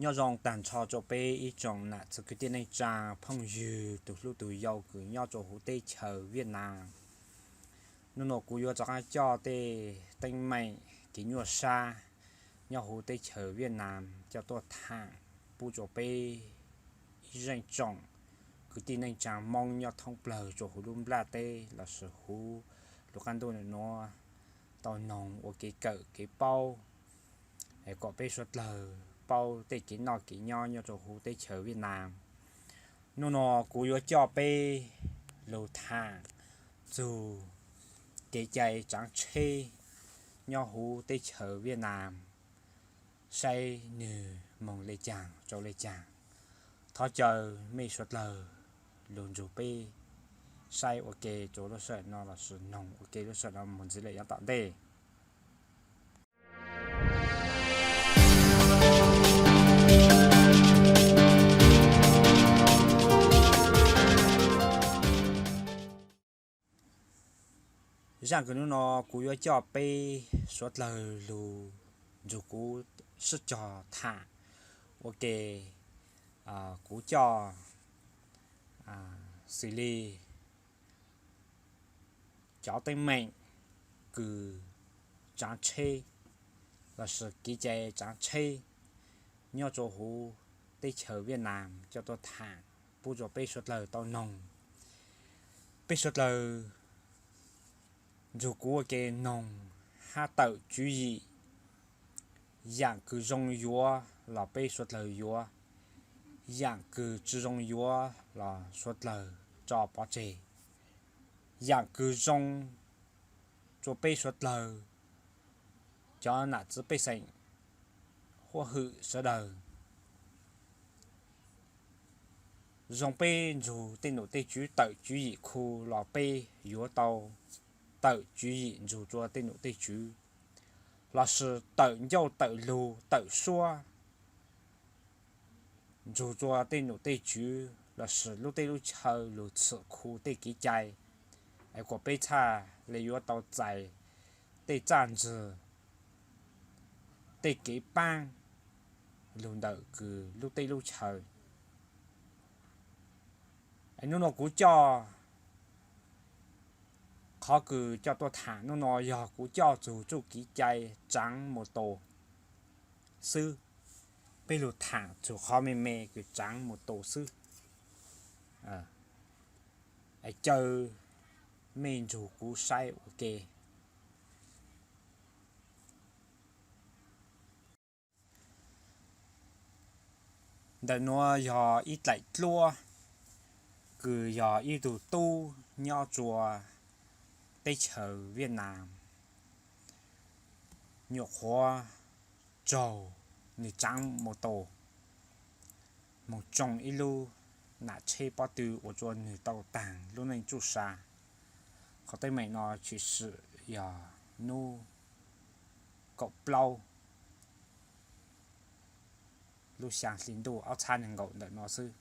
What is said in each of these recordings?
Nyob zoo tag nrho rau peb ib tsoom nam txiv kwv tij neej tsaa phooj ywg tus hlub tus yau kws nyob rua huv teb chaws Viaj Nam. Nub nua kuv yuav rov qaab coj tej teeb meem kev nyuaj sab nyob huv teb chaws Viaj Nam coj tuaj thaam pub rua peb ib zeej tsoom kwv tij neej tsaa Moob nyob thoob plawg rua huv lub nplaj teb lossis huv lub qaab ntuj nuav tau noog ua kev kawm kev paub, kom peb suav dlawg paub tej kev noj kev nyob nyob rua huv teb chaws Viaj Nam. Nub nua kuv yuav coj peb lug thaam txug kev cai tsaav tsheb nyob huv teb chaws Viaj Nam, saib nwg moog le caag rau le caag. Thov caw mej suav dlawg lug nrug peb saib ua ke rua lub sij hawm no lossis noog ua ke lub sij hawm no moog ntxiv le yav tom ntej. Zaaj kws nub nua kuv yuav coj peb suav dlawg lug nrug kuv sib cog thaam ua ke. Kuv coj xws le cov teeb meem kws tsaav tsheb lossis kev cai tsaav tsheb nyob rua huv teb chaws Viaj Nam coj tuaj thaam pub rua peb suav dlawg tau noog. Peb suav dlawg nrug kuv ua ke noog hab tawm tswv yim. Yaam kws zoo yuav los peb suav dlawg yuav, yaam kws tsi zoo yuav los suav dlawg tso pov tseg. Yaam kws zoo rua peb suav dlawg cov nam txiv pej xeem huab hwm sawv daws, zoo peb nrug tej num tej tswv tawm tswv yim khu los peb yuav tau tawm tswv yim nrug rua tej num tej tswv, lossis tawm ncauj tawm lug tawm suab nrug rua tej num tej tswv lossis lub teb lub chaw lug txhwm khu tej kev cai, es kuas peb txhaj le yuav tau txais tej txaj ntsig, tej kev paab lug ntawm kws lub teb lub chaw. Es nub nua kuv coj, qhov kws coj tuaj thaam nub nua yog kuv coj txug txuj kev cai tsaav mus tus xwb. Peb lug thaam txug qhov me me kws tsaav mus tus xwb. Es caw mej nrug kuv saib ua ke. Ntawm nuav yog ib dlaim dluab kws yog ib tug tub nyob rua teb chaws Viaj Nam, nyuam qhuav raug nwg tsaav mus tus moog tsoo ib lub nam tsheb pob tw ua rua nwg tau taag lub neej tsuj sa. Qhov teeb meem no tshwm sim yog nub kaum plaub lub xyaa hli ntuj ob txhab neeg nkaum ntawm no xwb.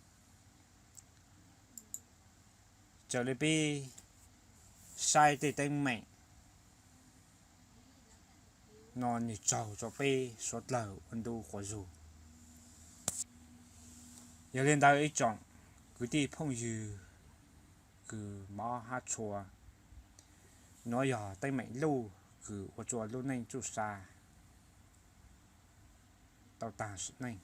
Raws le peb saib tej teeb meem no nwg raug rua peb suav dlawg ua ntu quas zug. Yog le ntawd ib tsoom kwv tij phooj ywg kws mob hab tshua, nuav yog teeb meem luj kws ua rua lub neej tsuj sa tau taag sim neej.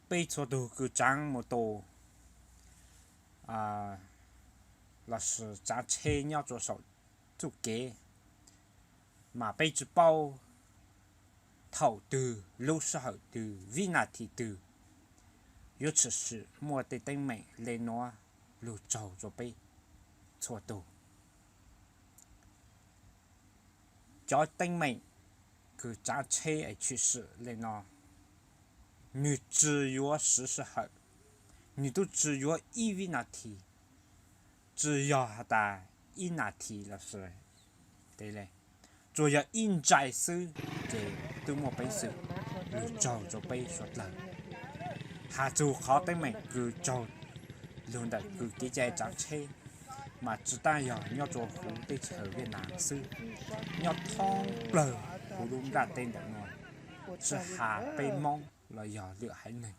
Peb txhua tug kws tsaav mus tus lossis tsaav tsheb nyob rua saum txuj kev, mas peb tsi paub thaum twg, lub sij hawm twg, vib nas this twg, yuav tshwm sim muaj tej teeb meem le nuav lug raug rua peb txhua tug. Cov teeb meem kws tsaav tsheb es tshwm sim le no, nwg tsi yuav siv sij hawm, nwg tub tsi yuav ib vib nas this, tsi yog has tas ib nas this lossis tsuas yog ib ntsais xwb ces twb muaj peev xwm lug raug rua peb suav dlawg. Has txug qhov teeb meem kws raug lug ntawm kws kev cai tsaav tsheb, mas tsi taab yog nyob rua huv teb chaws Viaj Nam xwb, nyob thoob plawg kuv lub nplaj teb ntawm no, tsis has peb Hmoob los yog lwm haiv neeg,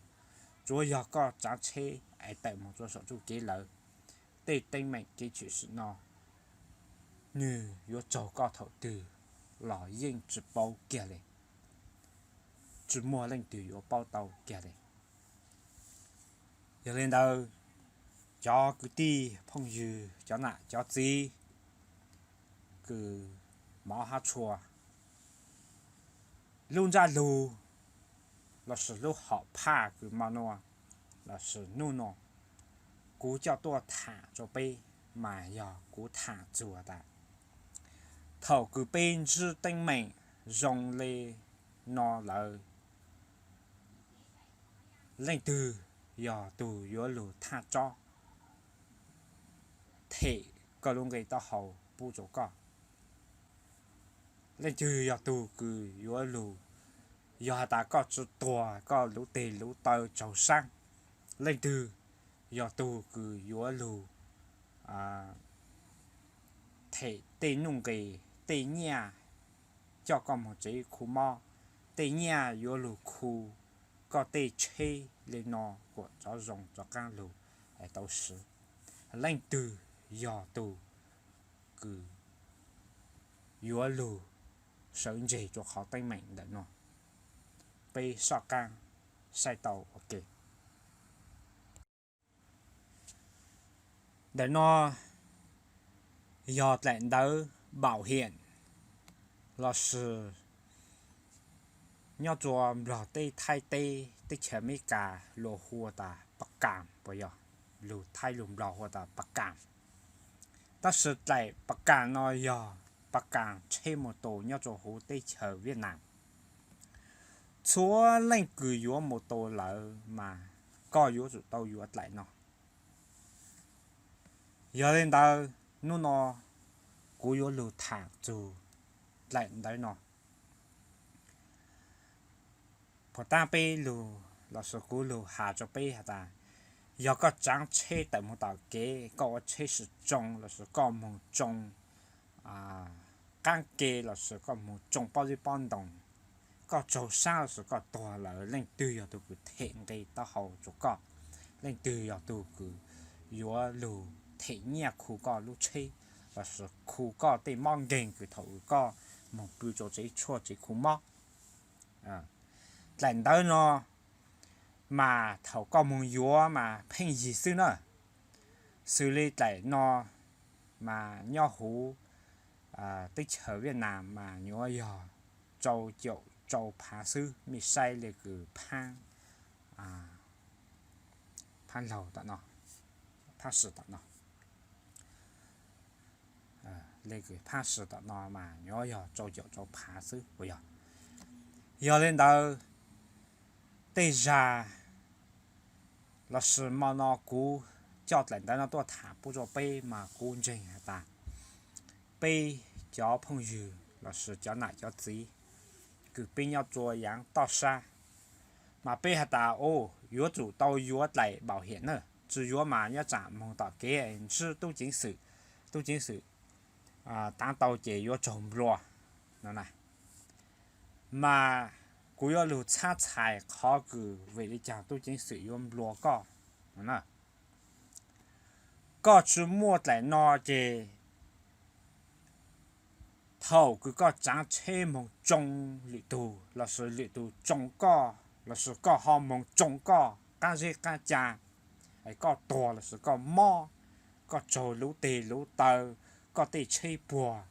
tsuav yog koj tsaav tsheb es tawm moog rua saum txuj kev lawm, tej teeb meem kev tshwm sim no nwg yuav raug koj thaum twg los yeej tsis paub kiag le, tsis muaj leej twg yuav paub tau kiag le. Yog li ntawd, cov kwv tij phooj ywg, cov nam cov txiv, kws hmov hab tshua, lub ntsab lug lossis lub hom phaj kws mo nua lossis nub nua, kuv coj tuaj tham rua peb, mas yog kuv tham txug tas, thaum kws peb ntsib teeb meem zoo le no lawm, leej twg yog tug yuav lug thaj tsob them koj lub nqe taub hau pub rua koj? Leej twg yog tug kws yuav lug, yog has tas koj tsi tuag koj luv teg luv taw tsaug saab, leej twg yog tug kws yuav lug them tej nuj nqes, tej nyiaj coj koj moog tsev khu mob, tej nyiaj yuav lug khu koj tej tsheb le no kuas rov zoo rov qaab lug tau swv? Leej twg yog tug kws yuav lug sawv ntseg rua qhov teeb meem ntawm no? Peb soj qaab saib tau ua ke. Ntawm no yog dlaim ntawv npaum hiam lossis nyob rua Nplog teb, Thaib teb, teb chaws Amelikas luas hu tas pa kas, puas yog? Lug Thaib lug Nplog hu tas pa kas. Tab sis dlaim pa kas no yog pa kas tsheb mus tus nyob rua huv teb chaws Viaj Nam. Txhua leej kws yuav mus tus lawm mas koj yuav tsum tau yuav dlaim no. Yog li ntawd, nub no kuv yuav lug tham txug dlaim ntawv no. Puas taab peb lug lossis kuv lug has rua peb has tas, yog koj tsaav tsheb tawm moog tom kev, koj ua tsheb tsi tsoo lossis koj moog tsoo qaab ke lossis koj moog tsoo pob zeb pob ntoo, koj tsaug saab lossis koj tuag lawm, leej twg yog tug kws them nqe taub hau rua koj? Leej twg yog tug kws yuav lug them nyiaj khu koj lub tsheb lossis khu koj tej mob nkeeg kws thaum kws koj moog pw rua tsev tshuaj tsev khu mob? Dlaim ntawv no mas thaum koj moog yuav mas pheej yig xwb na. Xws li dlaim no mas nyob huv teb chaws Viaj Nam mas yuav yog rau caum rau phav xwb, mej saib le kws phaab, phaab laug tom no, phaab sim tom no. Le kws phaab sim tom no mas yuav yog rau caum rau phav xwb puas yog? Yog li ntawd, tej zag lossis mo no kuv coj dlaim ntawv no tuaj tham pub rua peb mas kuv ntseeg has tas peb cov phooj ywg lossis cov nam cov txiv kws peb nyob rua yaav toj sab, mas peb has tas, u, yuav tsum tau yuav dlaim npaum hiam na, tsi yuav mas nyob tsaam moog tom kev ntsib tub ceev xwm, tub ceev xwm taav tau ces yuav raug nplua no na. Mas kuv yuav lug txhab txhais qhov kws vim li caag tub ceev xwm yuav nplua koj no na. Koj tsi muaj dlaim no ces thaum kws koj tsaav tsheb moog tsoo lwm tug lossis lwm tug tsoo koj lossis koj ho moog tsoo koj qaab zeb qaab caa, koj tuag lossis koj mob, koj tsaug luv teg luv taw, koj tej tsheb puag,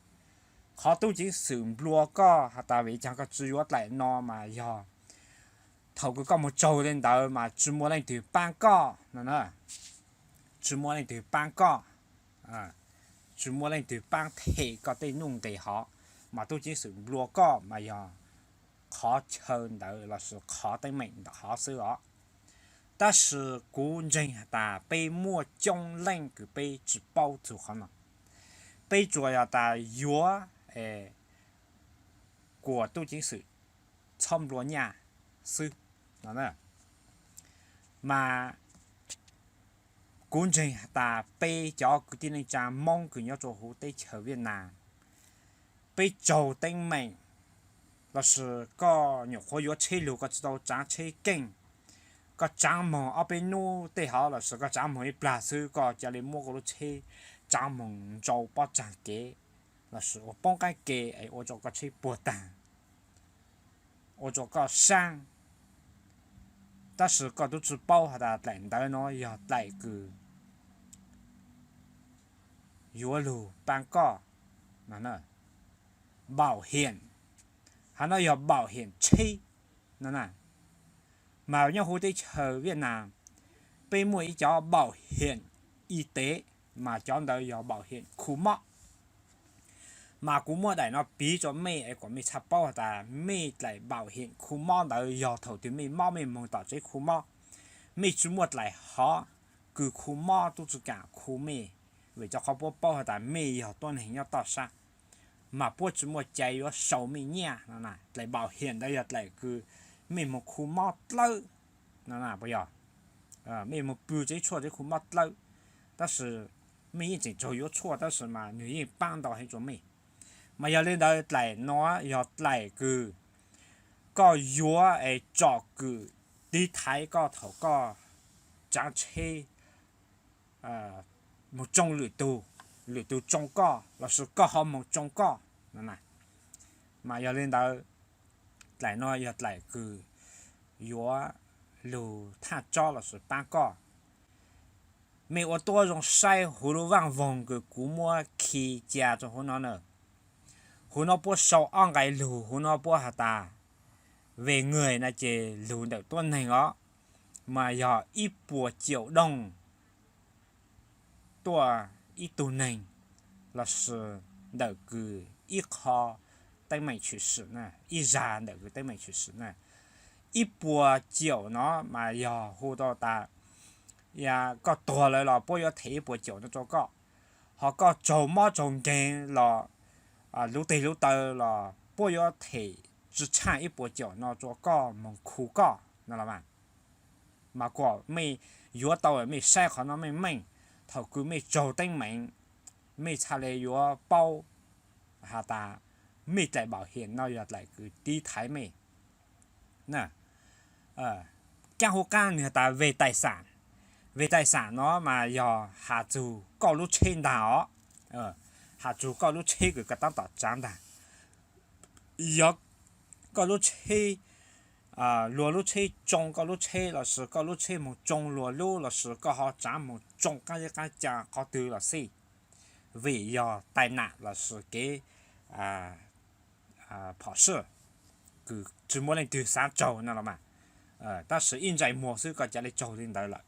qhov tub ceev xwm nplua koj has tas vim caag koj tsi yuav dlaim no mas yog thaum kws koj moog tsaug le ntawd mas tsi muaj leej twg paab koj no na. Tsi muaj leej twg paab koj, tsi muaj leej twg paab them koj tej nuj nqes hov, mas tub ceev xwm nplua koj mas yog qhov chaw ntawd lossis qhov teeb meem ntawm hov xwb os. Tab sis kuv ntseeg has tas peb muaj coob leej kws peb tsi paub txug qhov no. Peb tsuas yog tas yuav kuas tub ceev xwm txhob nplua nyaj xwb no. Mas kuv ntseeg has tas peb cov kwv tij neej tsaa Moob kws nyob rua huv teb chaws Viaj Nam, peb raug teeb meem los sis koj nyuam qhuav yuav tsheb lug koj tsis tau tsaav tsheb keej, koj tsaav moog ob peb nub tej hov los sis koj tsaav moog ib plag xwb koj ca le muab koj lub tsheb tsaav moog ntsau pob tsaag kev los sis ua poob qaab ke es ua rua koj tsheb puag taag, ua rua koj saab. Tab sis koj tub tsi paub has tas dlaim ntawd no yog dlaim kws yuav lug paab koj no na. Npaum hiam, hab no yog npaum hiam tsheb no na. Mas nyob huv teb chaws Viaj Nam, peb muaj ib cov npaum hiam i tev, mas cov ntawd yog npaum hiam khu mob. Mas kuv muab daim no piv rua mej es kuas mej txhaj paub has tas mej dlaim npaum hiam khu mob ntawd yog thaum twg mej mob mej moog tom tsev khu mob, mej tsi muaj dlaim hov kws khu mob tub tsi kaam khu mej, vim rua qhov puab paub has tas mej yog tuab neeg nyob toj sab, mas puab tsi muaj cai yuav sau mej nyiaj no na. Dlaim npaum hiam ntawd yog dlaim kws mej moog khu mob dlawb no na, puas yog? Mej moog pw tsev tshuaj tsev khu mob dlawb, tab sis mej yeej tseem raug yuav tshuaj tab sis mas nwg yeej paab ntau heev rua mej. Mas yog le ntawd dlaim no yog dlaim kws koj yuav es tsom kwm tiv thaiv koj thaum koj tsaav tsheb moog tsoo lwm tug, lwm tug tsoo koj los sis koj ho moog tsoo koj no na. Mas yog le ntawd dlaim no yog dlaim kws yuav lug thaj tsob los sis paab koj. Mej ua tuab zoo saib huv lub vaaj voog kws kuv muab khi ca rua huv no na. Huv no puab sau ob nqai lug, huv no puab has tas về người no ces lug ntawm tuab neeg os, mas yog ib puas caum dooj tuaj ib tug neeg los sis ntawm kws ib qho teeb meem tshwm sim na, ib zag ntawm kws teeb meem tshwm sim na. Ib puas caum no mas yog hu tau tas koj tuag lawm los puab yuav them ib puas caum no rua koj, ho koj raug mob raug nkeeg los luv teg luv taw los puab yuav them tsi tshaaj ib puas caum no rua koj moog khu koj no los mas. Mas kuas mej yuav tau mej saib qhov no meej meej, thaum kws mej raug teeb meem mej txhaj le yuav paub has tas mej dlaim npaum hiam no yog dlaim kws tiv thaiv mej. Kaab huv qaab nwg has tas về tài sản, về tài sản no mas yog has txug koj lub tsheb ntaag os, has txug koj lub tsheb kws koj taab tom tsaav ntaag. Yog koj lub tsheb, luag lub tsheb tsoo koj lub tsheb los sis koj lub tsheb moog tsoo luag lub los sis koj ho tsaav moog tsoo qaab zeb qaab caa qhov twg los xij, vim yog tai nạn los sis kev phom sij kws tsi muaj leej twg xaav raug no los mas, tab sis ib ntsais muag xwb koj ca le raug li ntawd lawm.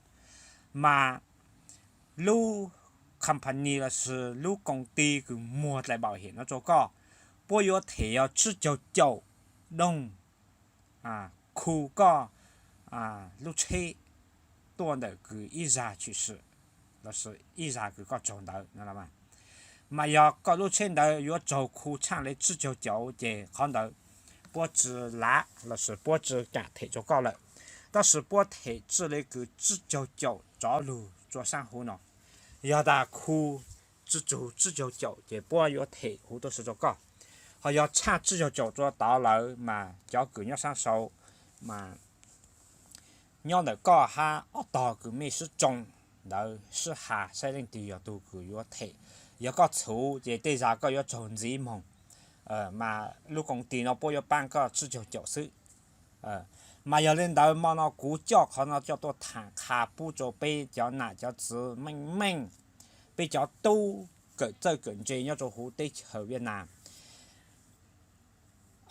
Mas lub company los sis lub koom ti kws muag dlaim npaum hiam no rua koj, puab yuav them yog tsib caug caum dooj khu koj lub tsheb tuaj ntawm kws ib zag tshwm sim los sis ib zag kws koj raug ntawd no los mas. Mas yog koj lub tsheb ntawd yuav raug khu tshaaj le tsib caug caum ces qhov ntawd puab tsi lav los sis puab tsi kaam them rua koj lawm. Tab sis puab them txij le kws tsib caug caum rov lug rua saab huv no. Yog tas khu tsi txug tsib caug caum ces puab yuav them huv tuaj si rua koj. Ho yog tshaaj tsib caug caum rua tod lawm mas cov kws nyob saab sau mas nyob ntawm koj hab ob tog kws mej sib tsoo ntawd sib has saib leej twg yog tug kws yuav them. Yog koj txhuv ces tej zag koj yuav raug ntxiv moog, mas lub koom ti no puab yuav paab koj tsib caug caum xwb. Mas yog le ntawd mo no kuv coj qhov no coj tuaj tham qha pub rua peb cov nam cov txwv meej meej, peb cov tub kawm txawj kawm ntse nyob rua huv teb chaws Viaj Nam.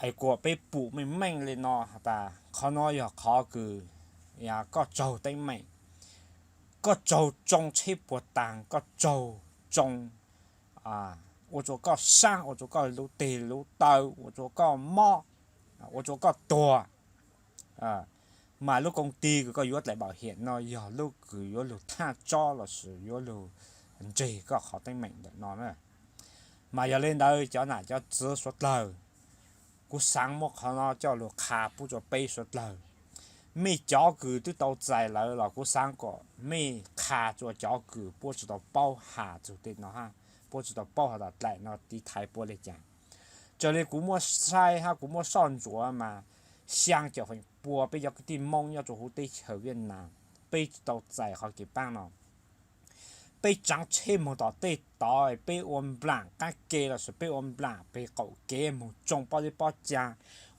Es kuas peb pum meej meej le no tas qhov no yog qhov kws koj raug teeb meem, koj raug tsoo tsheb puag taag, koj raug tsoo ua rua koj saab, ua rua koj luv teg luv taw, ua rua koj mob, ua rua koj tuag. Mas lub koom ti kws koj yuav dlaim npaum hiam no yog lub kws yuav lug thaj tsob los sis yuav lug ntseg koj qhov teeb meem ntawm no na. Mas yog le ntawd cov nam cov txwv suav dlawg, kuv xaav muab qhov no coj lug qha pub rua peb suav dlawg. Mej cov kws twb tau txais lawm los kuv xaav kom mej qha rua cov kws puab tsi tau paub has txug tej no hab, puab tsi tau paub has tas dlaim no tiv thaiv puab le caag. Raws li kuv muab saib hab kuv muab soj ntsuam mas xyaa caum feem pua peb cov kwv tij Moob nyob rua huv teb chaws Viaj Nam, peb tsi tau txais qhov kev paab no. Peb tsaav tsheb moog tom tej tod, peb ua nplaam qaab ke lossis peb ua nplaam peg qaum kev moog tsoo pob zeb pob cag,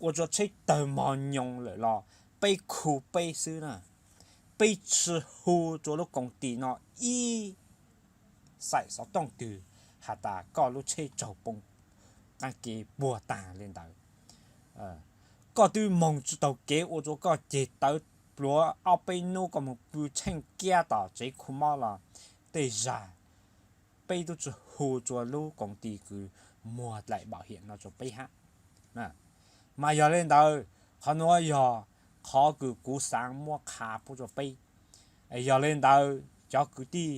ua rua tsheb tawg mog nyoos lawm los peb khu peb xwb na. Peb tsi hu rua lub koom tis no ib xaim xov tooj twg has tas koj lub tsheb raug poob qaab ke puag taag le ntawd. Koj twb moog tsi taug kev ua rua koj ceg tawv pluav ob peb nub koj moog pw tsheej kiab tom tsev khu mob los tej zag peb tub tsi hu rua lub koom tis kws muag dlaim npaum hiam no rua peb hab. Mas yog le ntawd, qhov nuav yog qhov kws kuv xaav muab qha pub rua peb. Yog le ntawd cov kwv tij,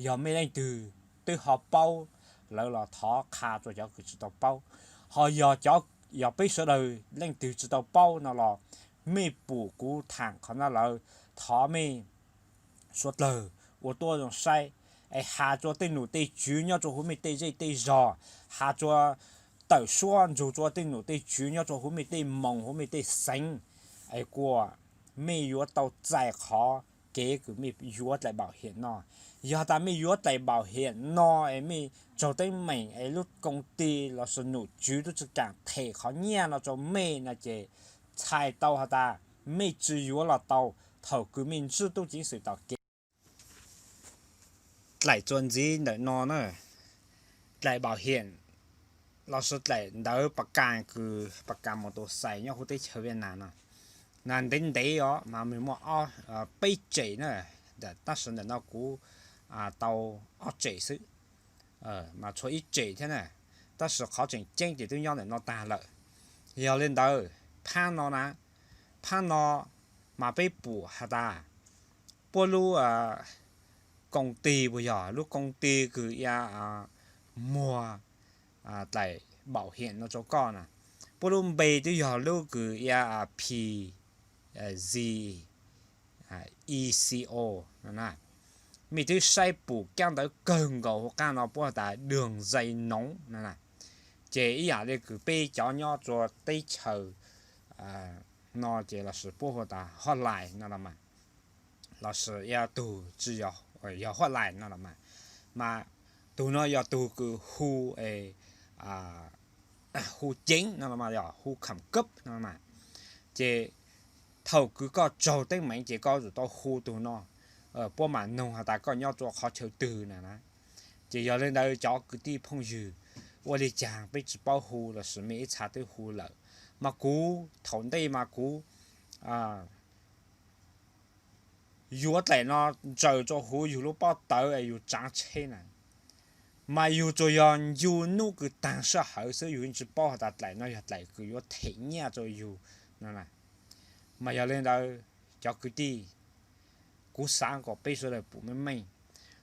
yog mej leej twg twb ho paub lawm los thov qha rua cov kws tsi tau paub. Ho yog, yog peb sawv daws leej twg tsi tau paub no los mej pum kuv thaam qhov no lawm, thov mej suav dlawg ua tuab zoo saib, es has rua tej num tej tswv nyob rua huv mej tej zej tej zog, has rua, tawm suab ntsug rua tej num tej tswv nyob rua huv mej tej moos huv mej tej xeev, es kuas mej yuav tau txais qhov kev kws mej yuav dlaim npaum hiam no. Yog tas mej yuav dlaim npaum hiam no es mej raug teeb meem es lub koom tis lossis num tswv tub tsi kaam them qhov nyiaj no rua mej no ces txhais tau has tas mej tsi yuav los tau thaum kws mej ntsib tub ceev xwm tom kev. Dlaim txuas ntxiv ntawm no na, dlaim npaum hiam lossis dlaim ntawv pas kas kws pas kas moos tus xais nyob huv teb chaws Viaj Nam no, na ntev ntev os mas mej muaj peb tsem na, tab sis ntawm no kuv tau ob tsem xwb, mas tshuav ib tsem thiab na, tab sis qhov tseem ceeb ces twb nyob ntawm no tag lawm. Yog le ntawd, phab no na, phab no mas peb pum has tas puab lub koom tis puas yog lub koom tis kws ia muag dlaim npaum hiam no rua koj na, puab lub npe twb yog lub kws ia PZECO no na. Mej twb saib pum kaab ntawv kawg nkaus huv qaab no puab has tas đường dây nóng no na. Ces ib yam le kws peb cov nyob rua teb chaws no ces lossis puab hu tas hotline no los mas, lossis ia tug tsi yog hotline no los mas, mas tug no yog tug kws hu, hu ceev no los mas, yog hu kham kab no mas. Ces thaum kws koj raug teeb meem ces koj yuav tsum tau hu tug no, puab mam noog has tas koj nyob rua qhov chaw twg na na. Ces yog le ntawd cov kwv tij phooj ywg, ua le caag peb tsi paub hu lossis mej ib txha twb hu lawm, mas kuv thaum ntej mas kuv yuav dlaim no ntsaws rua huv yug lub pob tawv es yug tsaav tsheb na, mas yug tsuas yog ncu nub kws taag sij hawm xwb, yug tsi paub has tas dlaim no yog dlaim kws yuav them nyiaj rua yug no na. Mas yog le ntawd cov kwv tij, kuv xaav kom peb sawv daws pum meej meej,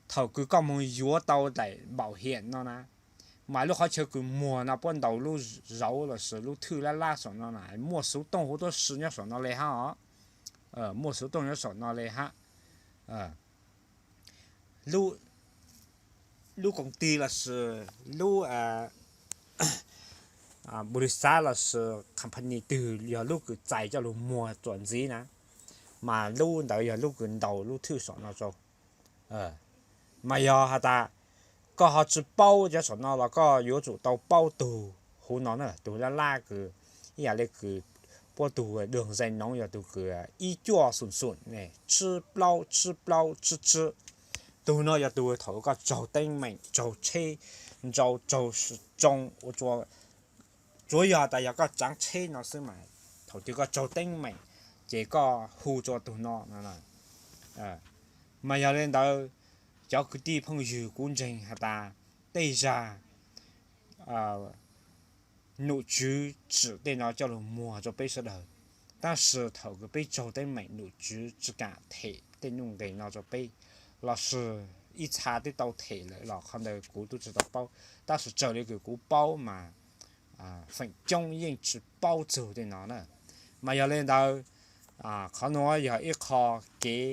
thaum kws koj moog yuav tau dlaim npaum hiam no na, mas lub qhov chaw kws muag no puab ntaus lub zauv lossis lub thwj lab lab saum no na, muaj xuv tooj huv tuab si nyob saum no le hab os. Muaj xuv tooj nyob saum no le hab. Lub koom tis lossis lub npu li xav lossis company twg yog lub kws txais coj lug muag txuas ntxiv na, mas lub ntawd yog lub kws ntaus lub thwj saum no rau. Mas yog has tas koj ho tsi paub cov saum no los koj yuav tsum tau paub tug huv no na, tug lab lab kws ib yam le kws puab tug đường dây nóng yog tug kws ib cuaj xum xum ne, tsib plaub tsib plaub tsib tsib. Tug no yog tug thaum koj raug teeb meem, raug tsheb nrau, raug tsoo ua rua, tsuav yog tas yog koj tsaav tsheb no xwb mas thaum twg koj raug teeb meem ces koj hu rua tug no. Mas yog le ntawd, cov kwv tij phooj ywg, kuv ntseeg has tas tej zag num tswv tsim tej no coj lug muag rua peb sawv daws, tab sis thaum kws peb raug teeb meem num tswv tsi kaam them tej nuj nqes no rua peb, lossis ib txha twb tau them lawm los qhov ntawd kuv tub tsi tau paub, tab sis raws li kws kuv paub mas feem coob yeej tsi paub txug tej no na. Mas yog le ntawd, qhov nuav yog ib qho kev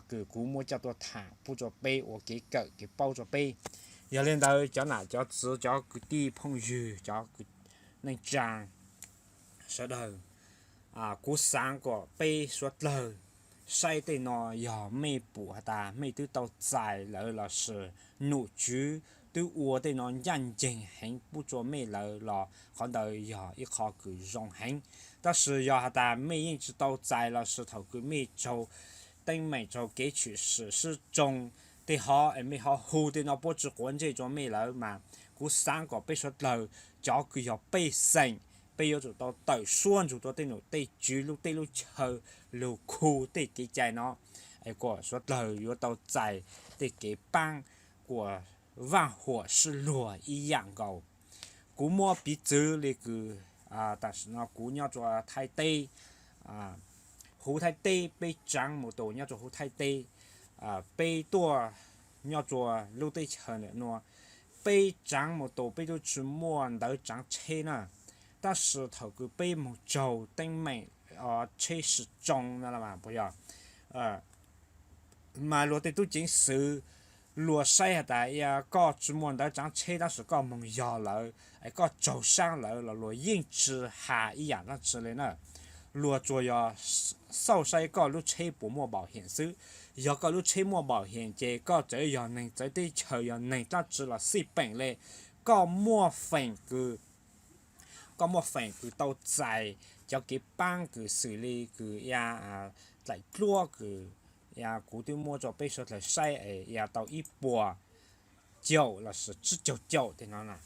kws kuv muab coj tuaj tham pub rua peb ua kev kawm kev paub rua peb. Yog li ntawd cov nam cov txwv, cov kwv tij phooj ywg, cov neej tsaa sawv daws, kuv xaav kom peb suav dlawg saib tej no, yog mej pum has tas mej twb tau txais lawm lossis nom tswv twb ua tej no ncaj nceeg heev pub rua mej lawm los qhov ntawd yog ib qho kws zoo heev. Tab sis yog has tas mej yeej tsi tau txais lossis thaum kws mej raug teeb meem raug kev tshwm sim sib tsoo tej hov es mej ho hu tej no puab tsi quav ntsej rua mej lawm mas kuv xaav kom peb suav dlawg, cov kws yog pej xeem, peb yuav tsum tau tawm suab nrug rua tej nom tej tswv lub teb lub chaw lug khu tej kev cai no, es kom suav dlawg yuav tau txais tej kev paab kuas vaaj huam sib luag ib yaam nkaus. Kuv muab piv txwv le kws tam sim no kuv nyob rua Thaib teb, huv Thaib teb, peb tsaav mus tus nyob rua huv Thaib teb, peb tuaj nyob rua lub teb chaws ntawm nuav, peb tsaav mus tus peb tub tsi muaj ntawv tsaav tsheb na. Tab sis thaum kws peb moog raug teeb meem tsheb sib tsoo no puas yog, mas luag tej tub ceev xwm, luag saib has tas koj tsi muaj ntawv tsaav tsheb tab sis koj moog yog lawm es koj raug saab lawm los luag yeej tsi has ib yaam dlaab tsi le na. Luag tsuas yog xauj saib koj lub tsheb puas muaj npaum hiam xwb. Yog koj lub tsheb muaj npaum hiam ces koj txawm yog neeg txawv teb chaws, yog neeg dlaab tsi los xij peem le, koj muaj feem kws, koj muaj feem kws tau txais cov kev paab kws xws le kws dlaim dluab kws kuv twb muab rua peb suav dlawg saib es tau ib puas caum lossis tsib caug caum tej no na.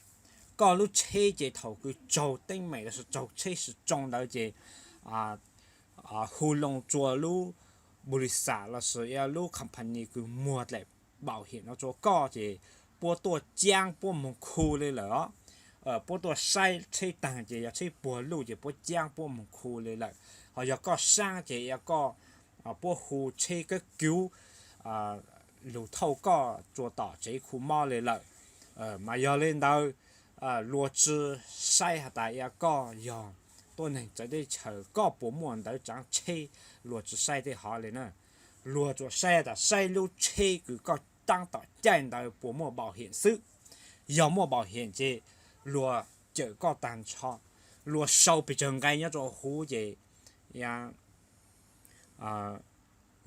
Koj lub tsheb ces thaum kws raug teeb meem lossis raug tsheb sib tsoo ntawd ces hu loo rua lub npu li xam lossis lub company kws muag dlaim npaum hiam no rua koj ces puab tuaj caab puab moog khu le lawm os. Puab tuaj saib tsheb taag ces yog tsheb puag luj ces puab caab puab moog khu le lawm. Ho yog koj saab ces koj, puab hu tsheb kab kiv lug thauj koj rua tom tsev khu mob le lawm. Mas yog le ntawd, luag tsi saib has tas koj yog tuab neeg txawv teb chaws, koj puas muaj ntawv tsaav tsheb, luag tsi saib tej hov le na. Luag tsuas saib tas saib lub tsheb kws koj taab tom caij ntawd puas muaj npaum hiam xwb. Yog muaj npaum hiam ces luag cawm koj taag nrho, luag sau pes tsawg nqai nyob rua huv ces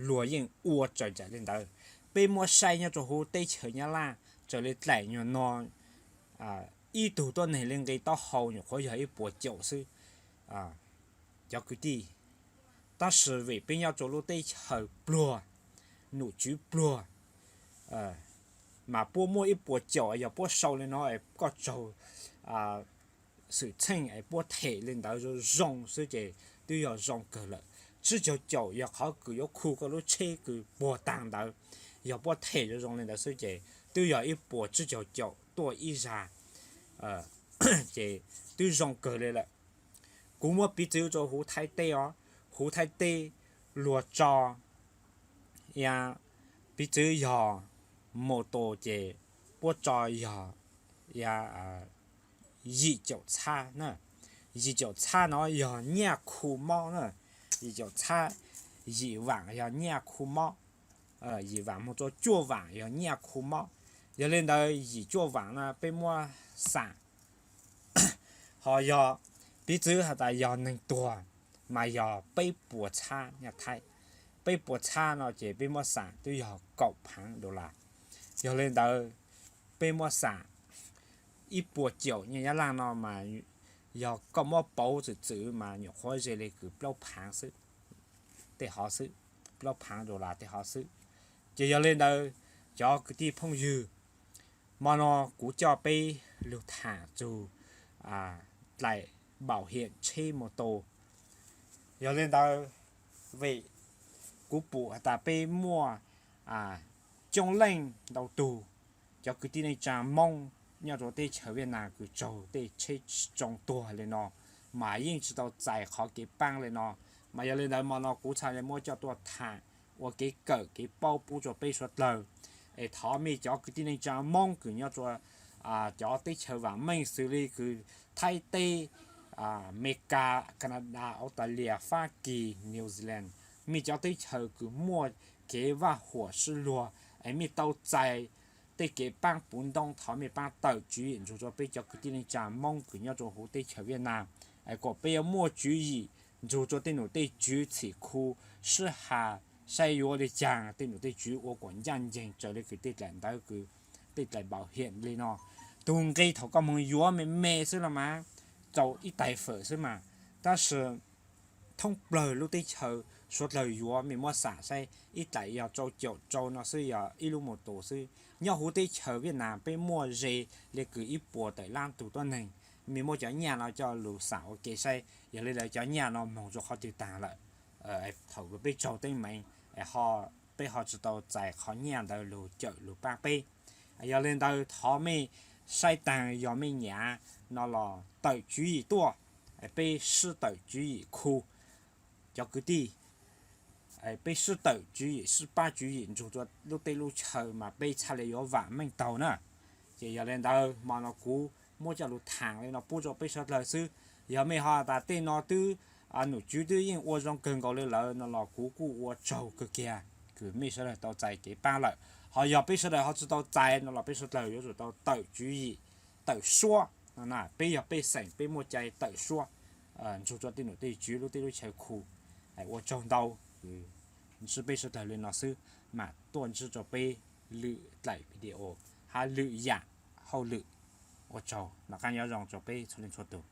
luag yeej ua raws nraim le ntawd. Peb muab saib nyob rua huv teb chaws Nyab Laj raws le dlaim nyuag no, ib tug tuab neeg le nqe taub hau nyuam qhuav yog ib puas caum xwb, cov kwv tij. Tab sis vim peb nyob rua lub teb chaws pluag, nom tswv pluag, mas puab muab ib puas caum yog puab sau le no es koj raug xwm txheej es puab them le ntawd zoo zoo xwb ces twb yog zoo kawg lawm. Tsib caug caum yog qhov kws yuav khu koj lub tsheb kws puag taag ntawd, yog puab them zoo zoo le ntawd xwb ces twb yog ib puas tsib caug caum tuaj ib zag, ces twb zoo kawg le lawm. Kuv muab piv txwv rua huv Thaib teb os, huv Thaib teb luag tso, piv txwv yog mus tus ces puab tso yog yim caum txhab na. Yim caum txhab no yog nyaj khu mob na. Yim caum txhab, yim vaam yog nyaj khu mob. Yim vaam mus rua cuaj vaam yog nyaj khu mob. Yog le ntawd yim cuaj vaam na peb muab xaam, ho yog piv txwv has tas yog neeg tuag mas yog peb puas txhab nyaj Thaib. Peb puas txhab no ces peb muab xaam twb yog kaum phaav dollar. Yog le ntawd peb muab xaam ib puas caum nyaj Nyab Laj no mas yog koj muab pauv txwm txwm mas nyuam qhuav ze le kws plaub phaav xwb, tej hov xwb, plaub phaav dollar tej hov xwb. Ces yog le ntawd, cov kwv tij phooj ywg, mo no kuv coj peb lug thaam txug dlaim npaum hiam tsheb mus tus. Yog le ntawd, vim kuv pum has tas peb muaj coob leej ntau tug cov kwv tij neej tsaa Moob nyob rua teb chaws Viaj Nam kws raug tej tsheb tsoo tuag le no, mas yeej tsi tau txais qhov kev paab le no. Mas yog le ntawd mo no kuv txhad le muab coj tuaj thaam ua kev kawm kev paub pub rua peb suav dlawg. Es thov mej cov kwv tij neej tsaa Moob kws nyob rua cov teb chaws vaam meej xws le kws Thaib teb, Amelikas, Canada, Australia, Fab Kis, New Zealand, mej cov teb chaws kws muaj kev vaj huam sib luag es mej tau txais tej kev paab puv ntoob, thov mej paab tawm tswv yim nrug rua peb cov kwv tij neej tsaa Moob kws nyob rua huv teb chaws Viaj Nam, es kuas peb yuav muaj tswv yim nrug rua tej num tej tswv txhim khu, sib has saib yuav ua le caag, tej num tej tswv ua kuas ncaaj nceeg raws le kws tej dlaim ntawv kws tej dlaim npaum hiam le no. Tug nqe thaum koj moog yuav me me xwb los mas rau ib tais fawm xwb mas, tab sis thoob plawg lub teb chaws suav dlawg yuav, mej muab xam saib ib dlaim yog rau caum rau no xwb, yog ib lub mus tus xwb. Nyob huv teb chaws Viaj Nam peb muaj ze le kws ib puas tawm lab tug tuab neeg. Mej muab cov nyaj no coj lug xam ua ke saib, yog le lawv cov nyaj no moog rua qhov twg taag lawm. Thaum peb raug teeb meem, peb ho tsi tau txais qhov nyaj ntawd lug cawm lug paab peb. Yog le ntawd thov mej saib taag, yog mej nyam no los tawm tswv yim tuaj, peb sib tawm tswv yim khu cov kwv tij, peb sib tawm tswv yim, sib pab tswv yim nrug rua lub teb lub chaw mas peb txhaj le yuav vaam meej taug na. Ces yog le ntawd hmo no kuv muab coj lug thaam le no pub rua peb suav dlawg xwb. Yog mej ho tas tej no twb, num tswv twb yeej ua zoo kawg nkaus le lawm no los kuv kuj ua tsaug kawg kiag kws mej suav dlawg tau txais kev paab lawm. Ho yog peb suav dlawg ho tsi tau txais no los peb suav dlawg yuav tsum tau tawm tswv yim, tawm suab. Peb yog pej xeem peb muaj cai tawm suab nrug rua tej num tej tswv lub teb lub chaw khu. Ua tsaug ntau, ntsib peb suav dlawg le no xwb, mam tuaj ntsib rua peb lwm dlaim video hab lwm yaam hauj lwm. Ua tsaug, noj qaab nyob zoo rua peb txhua leej txhua tug.